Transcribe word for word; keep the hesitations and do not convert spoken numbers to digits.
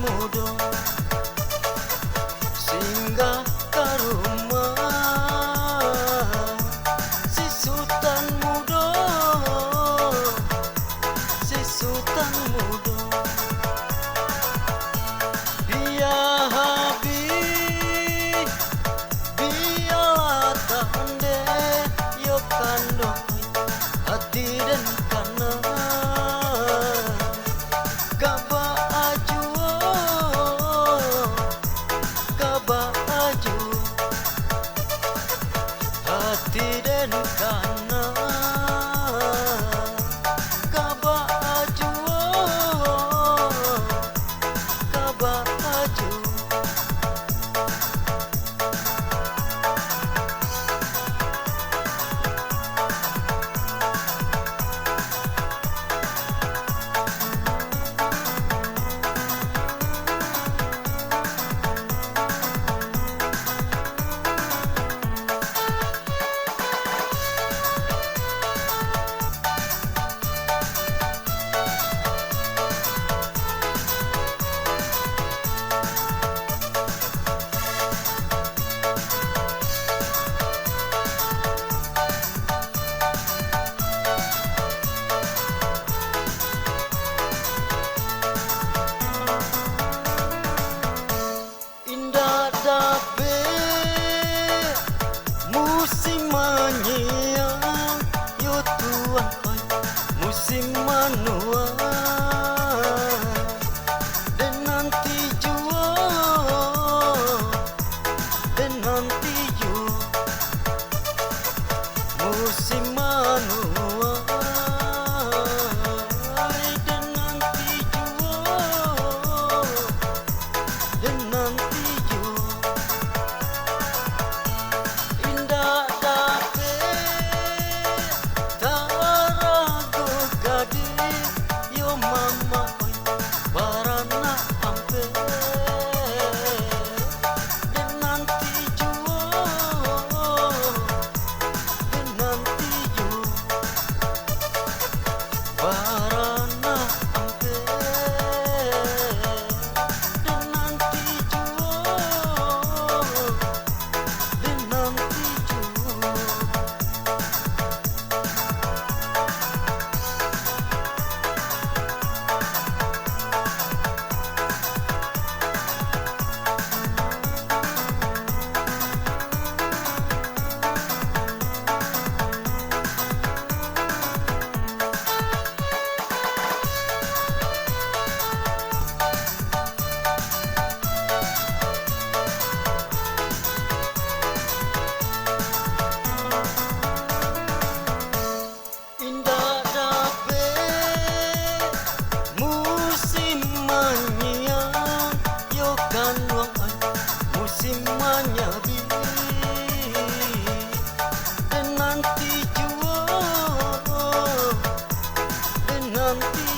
Mudo, singgah ka rumah si Sutan Mudo, si Sutan Mudo. Bia habih, bialah tandeh yo kando, ati den kana. Ka baa juo, ka baa juo, ati den kana. Ka baa juo, ka baa juo. Indak dapek musim manyiang, yo Tuan ai, musim manuai. Den nanti juo, den nanti juo. Musim manuai, den nanti juo, den nanti juo. Indak dapek tarago gadih, yo mamak oi, baranak ampek. Den nanti juo, den nanti juo, baranak ampek. Den nanti juo, den nanti juo. Indak dapek musim manyiang, yo kanuang ai, musim manyabi. Den nanti juo, den nanti